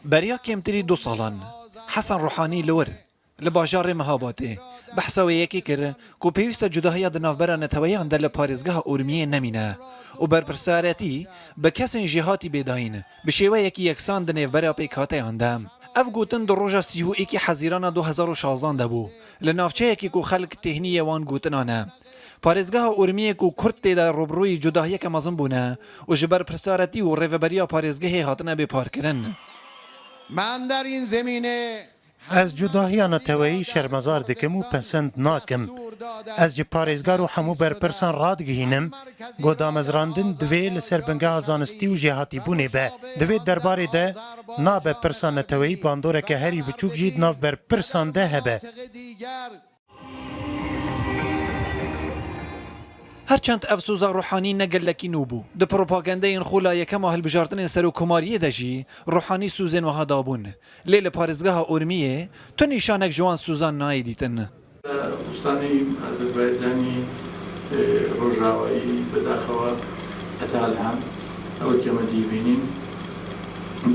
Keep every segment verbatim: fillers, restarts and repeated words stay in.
Beriya kêmtirî du salan, Hesen Ruhanî li wir, li bajarê Mehabatê, behsa wê yekê kir ku pêwîst e cudahiya di navbera neteweyan de li parêzgeha Urmiyê nemîne û berpirsaretî bi kesên jêhatî bê dayîn, bi şêweyekî yeksan di nêvbera pêkhateyan de. Ev gotin di roja sî û êkê Hezîrana du hezar û şazdan de bû, li navçeyekî ku xelk têhniyê wan gotinan e. Parêzgeha Urmiyê ku Kurd tê de rûbirûyî cudahiyeke mezin bûne û ji berpirsaretî û rêveberiya parêzgehê hatine bêparkirin. من در این زمینه Ez cudahiya neteweyî şermezar dikim û pesend nakim. Ez ji parêzgar û hemû berpirsan radigihînim ku damezrandin divê li ser bingeha zanistî û jêhatîbûnê be. Di vê derbarê de nabe pirsa neteweyî bandoreke herî biçûk jî di nav berpirsan de hebe. Her çend ev soza Ruhanî ne gelekî nû bû, di propagandeyên xwe la yekema hilbijartinên serokkomariyê de jî Ruhanî sozên wiha dabûn. Lê li parêzgeha Urmiyê tu nîşanek ji wan sozan nayê dîtin. Ustanî Azerbaycanî, e, Rojavayî, bedaxewa, heta li hem, ew ke me dî bînîn,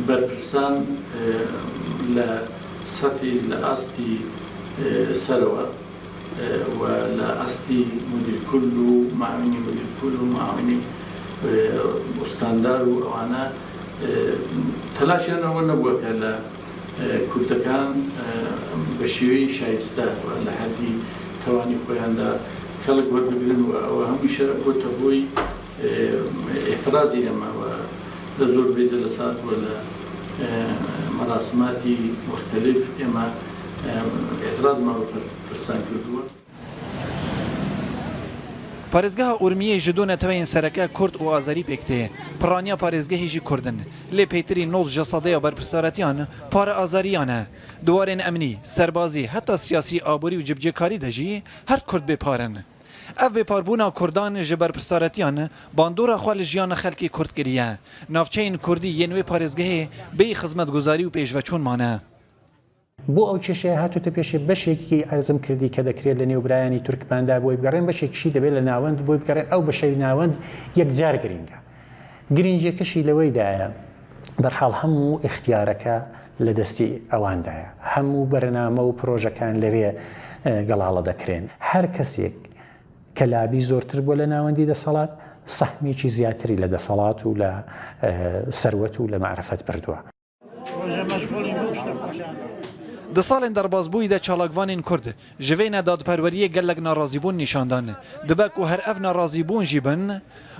berpirsan, e, li setî, li astî, e, serewe, e, we li astî mudîrkul û muawînî mudîrkul û muawînî, e, ustandar û ewana, e, telaşê ne we nebûye ke li, e, Kurdekan, e, bi şêweyî şayiste we li herdî tewanî xweyan de kelek werbigrin û ew hemîşe gote bûyî, e, îtirazî eme we li zor bê celesat we li, e, merasimatî muxtelîf eme, e, îtiraz me bi pir-, pirsan kiriye. Parêzgeha Urmiyê ji du neteweyên sereke Kurd û Azerî pêk tê. Piraniya parêzgehê jî Kurd in. Lê pêtirî nod ji sedeya berpirsaretiyan para Azeriyan e. Di warên emnî, serbazî, heta siyasî, aborî û cibcêkarî de jî her Kurd bêpar in. Ev bêparbûna Kurdan ji berpirsaretiyan bandora xwe li jiyana xelkê Kurd kiriye. Navçeyên Kurdî yên wê parêzgehê bêyî xizmetguzarî û pêşveçûn mane. بۆ ئەو کێشەیە هاتووتە پێشێ، بەشێکی ئەرزم کردی کە دەکرێت لە نێو برایانی تورکماندا بۆی بگەڕێن، بەشێکیشی دەبێت لە ناوەند بۆی بگەڕێن. ئەو بەشەی ناوەند یەکجار گرنگە. گرنگیەکەشی لەوەیدایە، بەرحاڵ هەموو ئیختیارەکە لە دەستی ئەواندایە، هەموو بەرنامە و پرۆژەکان لەوێ، ئە، گەڵاڵە دەکرێن. هەر کەسێک کە لابی زۆرتر بووە لە ناوەندی دەسەڵات، سەهمێکی زیاتری لە دەسەڵات و لە، ئە، سەروەت و لە مەعرفەت بردووە. Di salên derbasbûyî de çalakvanên Kurd ji vê nedadperweriyê gelek narazîbûn nîşan dan. Dibe ku her ev narazîbûn jî bin,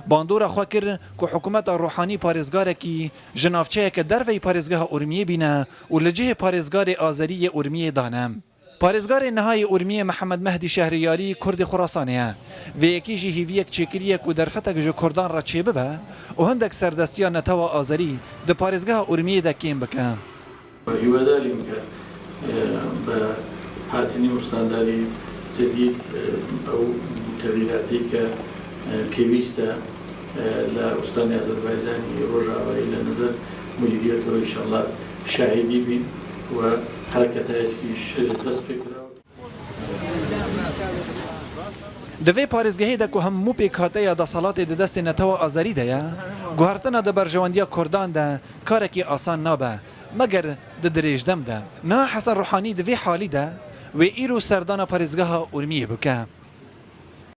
bandora xwe kir ku hikûmeta Ruhanî parêzgarekî ji navçeyeke derveyî parêzgeha Urmiyê bîne û li cihê parêzgarê Azerî yê Urmiyê dane. Parêzgarê niha yê Urmiyê Mihemed Mehdî Şehriyarî Kurdê Xurasanê ye. Vê yekê jî hêviyek çêkiriye ku derfetek ji Kurdan re çêbibe û hindek serdestiya netewa Azerî di parêzgeha Urmiyê de kêm bike. Hîwadarîm ke, e, bi hatinî û standarî cedîd, e, ew texîratê ke, e, pêwîst e, e, li Ustanê Azerbaycanî Rojavayî li nizir mudîriyetê înşallah şahidî bîn û hereketayekî ji dest pê kiraw. Di vê parêzgehê de ku hemû pêkhateya deselatê di destê netewa Azerî de ye, guhertina di berjewendiya Kurdan de karekî asan nabe, meger di dirêjdem de. Niha Hesen Ruhanî di vê halî de wê îro serdana parêzgeha Urmiyê bike.